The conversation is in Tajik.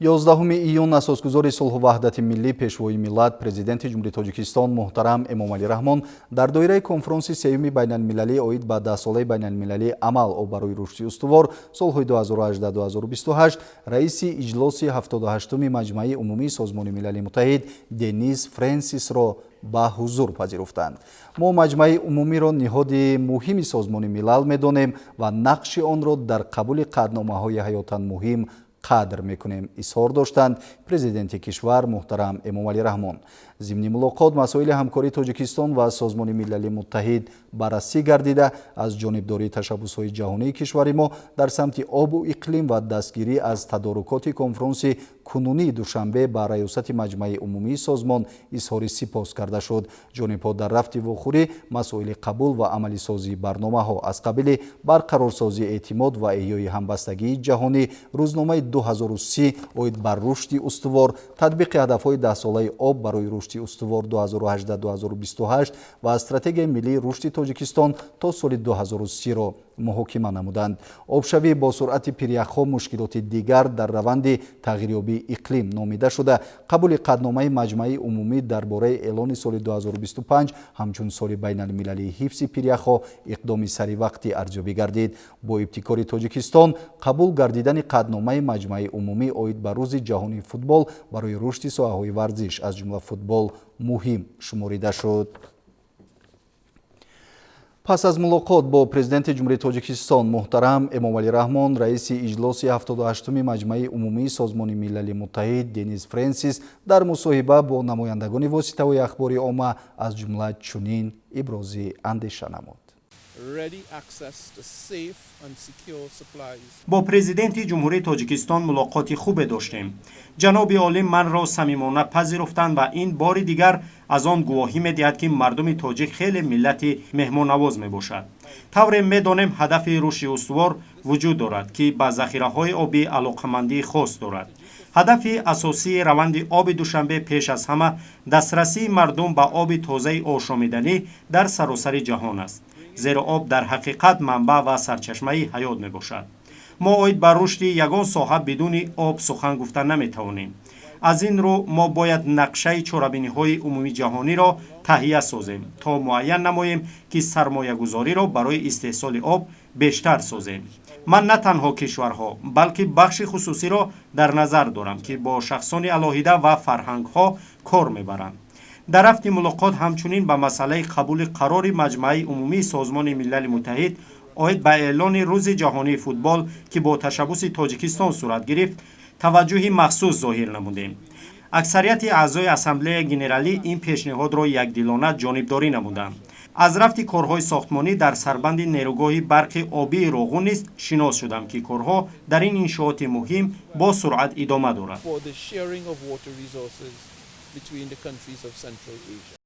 11 июн асосгузори сулҳу ваҳдати миллӣ, Пешвои миллат, Президенти Ҷумҳурии Тоҷикистон муҳтарам Эмомалӣ Раҳмон дар доираи конфронси сеюми байналмилалӣ оид ба Даҳсолаи байналмилалии амал «Об барои рушди устувор» солҳои 2018-2028 раиси иҷлоси 78-уми Маҷмаи Умумии Созмони Милали Муттаҳид Денис Френсисро ба ҳузур пазируфтанд. Мо Маҷмаи Умумиро ниҳоди муҳими Созмони Милал медонем ва нақши онро дар қабули қатъномаҳои ҳаётан муҳим қадр мекунем, изҳор доштанд Президенти кишвар муҳтарам Эмомалӣ Раҳмон. Зимни мулоқот масоили ҳамкории Тоҷикистон ва Созмони Милали Муттаҳид баррасӣ гардида, аз ҷонибдории ташаббусҳои ҷаҳонии кишвари мо дар самти обу иқлим ва дастгирӣ аз тадорукоти конфронси кунунии Душанбе ба раёсати Маҷмаи Умумии созмон изҳори сипос карда шуд. Ҷонибҳо дар рафти вохӯрӣ масоили қабул ва амалисозии барномаҳо аз қабили барқарорсозии эътимод ва эҳёи ҳамбастагии ҷаҳонӣ, рӯзномаи 2030 оид ба рушди устувор, татбиқи ҳадафҳои Даҳсолаи об барои рушди устувор 2018-2028 ва Стратегияи миллии рушди Тоҷикистон то соли 2030-ро муҳокима намуданд. Обшавӣ бо суръати пиряхҳо мушкилоти дигар дар раванди тағйирёбии иқлим номида шуда, қабули қатъномаи Маҷмаи Умумӣ дар бораи эълони соли 2025 ҳамчун соли байналмилалии ҳифзи пиряхҳо иқдоми саривақтӣ арзёбӣ гардид. Бо ибтикори Тоҷикистон қабул гардидани қатъномаи Маҷмаи Умумӣ оид ба Рӯзи ҷаҳонии футбол барои рушди соҳаҳои варзиш, аз ҷумла футбол, муҳим шуморида шуд. Пас аз мулоқот бо Президенти Ҷумҳурии Тоҷикистон муҳтарам Эмомалӣ Раҳмон, раиси иҷлоси 78-уми Маҷмаи Умумии Созмони Милали Муттаҳид Денис Френсис дар мусоҳиба бо намояндагони воситаҳои ахбори омма аз ҷумла чунин ибрози андеша намуд. Ready access to safe and secure supplies. Бо Президенти Ҷумҳурии Тоҷикистон мулоқоти хубе доштем. Ҷаноби олӣ манро самимона пазируфтанд ва ин бори дигар аз он гувоҳӣ медиҳад, ки мардуми тоҷик хеле миллати меҳмоннавоз мебошад. Тавре медонем, ҳадафи рушди устувор вуҷуд дорад, ки ба захираҳои обӣ алоқамандии хос дорад. Ҳадафи асосии раванди оби Душанбе пеш аз ҳама дастрасии мардум ба оби тозаи ошомиданӣ дар саросари ҷаҳон аст, зеро об дар ҳақиқат манбаъ ва сарчашмаи ҳаёт мебошад. Мо оид ба рушди ягон соҳа бидуни об сухан гуфта наметавонем. Аз ин рӯ мо бояд нақшаи чорабиниҳои умумиҷаҳониро таҳия созем, то муайян намоем, ки сармоягузориро барои истеҳсоли об бештар созем. Ман на танҳо кишварҳо, балки бахши хусусиро дар назар дорам, ки бо шахсони алоҳида ва фарҳангҳо кор мебаранд. Дар рафти мулоқот ҳамчунин ба масъалаи қабули қарори Маҷмаи Умумии Созмони Милали Муттаҳид оид ба эълони Рӯзи ҷаҳонии футбол, ки бо ташаббуси Тоҷикистон сурат гирифт, таваҷҷӯҳи махсус зоҳир намудем. Аксарияти аъзои Ассамблеяи Генералӣ ин пешниҳодро якдилона ҷонибдорӣ намуданд. Аз рафти корҳои сохтмонӣ дар сарбанди нерӯгоҳи барқи обии Роғун низ шинос шудам, ки корҳо дар ин иншооти муҳим бо суръат идома дорад. For the sharing of water resources between the countries of Central Asia.